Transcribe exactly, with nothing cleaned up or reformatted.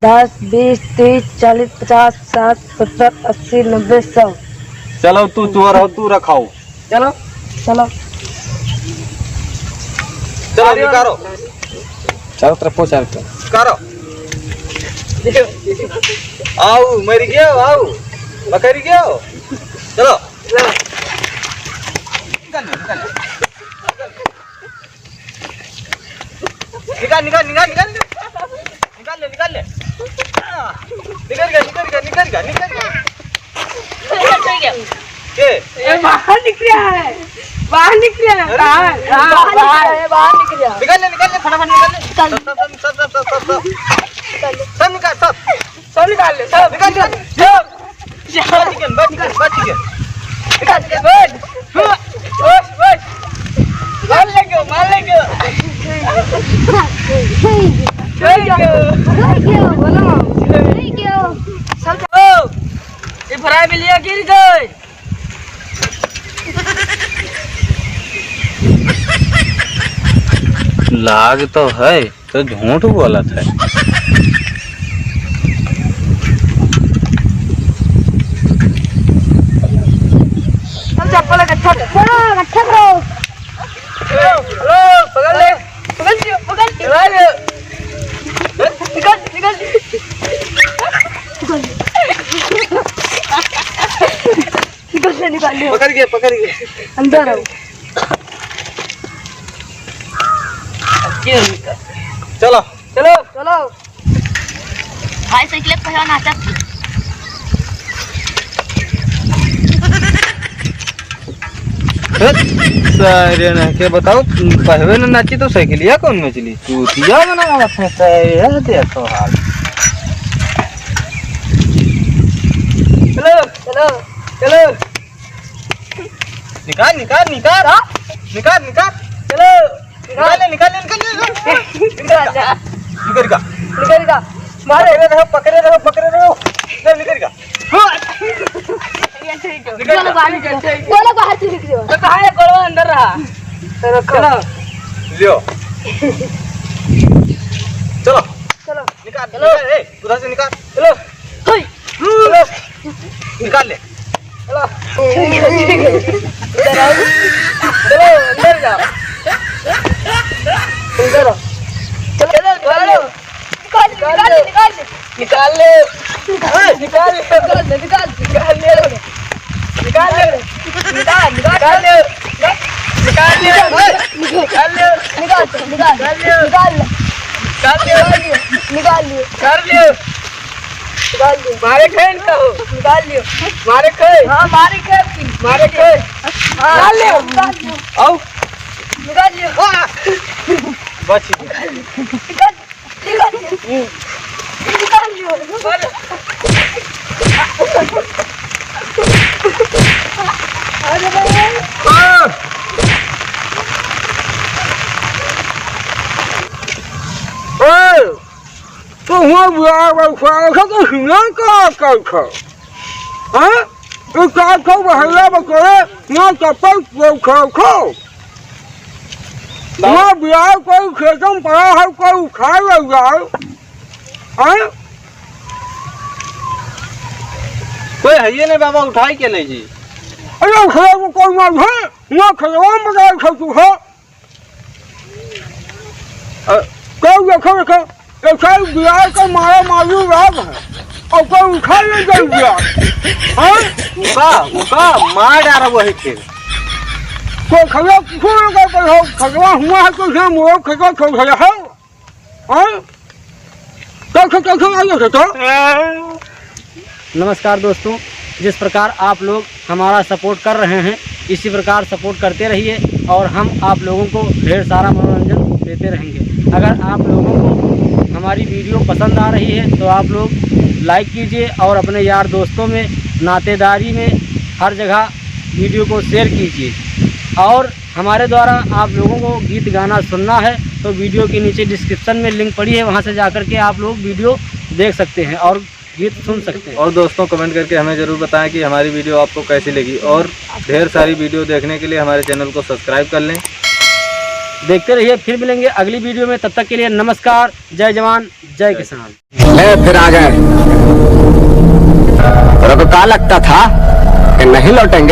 दस, बीस, तीस, चालीस, पचास, साठ, सत्तर, अस्सी, नब्बे, सौ। चलो, तू चोर हो, तू रखाओ। चलो, चलो। चलो, निकालो। चारों तरफ पहुंचा रखो। निकालो। आओ, मर गया, आओ। पकड़ गया। चलो। निकाल लो, निकाल लो। निकाल, निकाल, निकाल, निकाल। निकाल ले, निकाल ले। निकल गया, निकल गया, निकल गया, निकल गया। निकल गया। के? ए, बाहर निकला है। बाहर निकला है। अरे। बाहर। हाँ, बाहर निकला है, बाहर निकला है। निकाल ले, निकाल ले, फटाफट निकाल ले। निकाल। सब, सब, सब। निकाल ले। सब निकाल, सब। सब निकाल ले, सब। निकाल, निकाल। सब। बैठ गया, बैठ गया, बैठ गया। निकाल, निकाल। बैठ। बैठ, बैठ। मार लेंगे, मार लेंगे। छोड़ दो। छोड़ दो, बोलो। छोड़ दो। सब। ओ, ये फ्राई बिलिया गिर गए। लाग तो है, तो झूठ बोलत है। सब चप्पल इकट्ठा करो। हाँ, इकट्ठा करो। हेलो, हेलो, पकड़ ले। पकड़ लियो, पकड़ लियो। चला ले। निकाल, निकाल। निकाल ले, निकाल ले। पकड़ गया, पकड़ गया। अंदर आओ। चलो। चलो। चलो। भाई साइकिल पे नाचत। हट, सारे ना के बताओ, पहवे ना नाची तो साइकिलिया कौन में चली? चूतिया बनावत है, तो यह देखो हाल। चलो, चलो, चलो। निकाल, निकाल, निकाल। हाँ? निकाल, निकाल। चलो। निकाल ले, निकाल ले, निकाल ले, निकाल। निकाल ले। निकल गया। निकल गया। मारो। पकड़े रहो, पकड़े रहो, पकड़े रहो। ले, निकल गया। हाँ। निकल गया। बोलो बाहर निकल। बोलो बाहर से निकलो। तो कहाँ है? गोलवा अंदर रहा। तो रखो। चलो। लियो। चलो। चलो। निकाल, चलो। निकाल, ए, उधर से निकाल। चलो। हई। चलो। निकाल ले। चलो। इधर आओ। चलो, अंदर जाओ। इधर आओ। चलो, चलो, चलो। निकाल, निकाल, निकाल। निकाल ले। निकाल ले। निकाल ले, निकाल। निकाल ले। निकाल ले। निकाल, निकाल। निकाल ले। निकाल ले। निकाल, निकाल। निकाल ले। निकाल ले। निकाल ले। निकाल ले। निकाल ले। निकाल ले। मारे खाए इनका हो। निकाल ले। मारे खाए। हाँ, मारे खाए। मारे खाए। हाँ, निकाल ले। निकाल ले। आओ। निकाल ले। हाँ। बच गया। निकाल। तो हुआ बुआ, बुआ, बुआ, तो हिला का, का, का? हाँ? तो का, का, बहला बकरे, ना चप्पल, को, को, को। बाबा। वहाँ बिहार कोई खेतम पड़ा है, कोई उखाड़ ले जाए। हैं? कोई है ये नहीं बाबा, उठाई के नहीं जी। अरे उखाड़ को कोई मार है, ना खेतवा में बजाए खेतू है। अ, कोई देखो, देखो, ऐसा ही बिहार का मारा मारी राग है। और कोई उखाड़ ले जाए बिहार। हैं? उका, उका मार डारा वही खेत। कोई खगवा कुकुर लोग का कोई हो, खगवा हुआ है तो यहाँ मोर खगवा खो गया है। हाँ? तो खो, तो खो, आइए खो, तो। नमस्कार दोस्तों, जिस प्रकार आप लोग हमारा सपोर्ट कर रहे हैं, इसी प्रकार सपोर्ट करते रहिए और हम आप लोगों को ढेर सारा मनोरंजन देते रहेंगे। अगर आप लोगों को हमारी वीडियो पसंद आ रही है तो आप लोग लाइक कीजिए और अपने यार दोस्तों में, नातेदारी में, हर जगह वीडियो को शेयर कीजिए। और हमारे द्वारा आप लोगों को गीत गाना सुनना है तो वीडियो के नीचे डिस्क्रिप्शन में लिंक पड़ी है, वहाँ से जाकर के आप लोग वीडियो देख सकते हैं और गीत सुन सकते हैं। और दोस्तों, कमेंट करके हमें ज़रूर बताएं कि हमारी वीडियो आपको कैसी लगी और ढेर सारी वीडियो देखने के लिए हमारे चैनल को सब्सक्राइब कर लें। देखते रहिए, फिर मिलेंगे अगली वीडियो में। तब तक के लिए नमस्कार, जय जवान, जय किसान। ले फिर आ गए। तेरे को क्या लगता था कि नहीं लौटेंगे?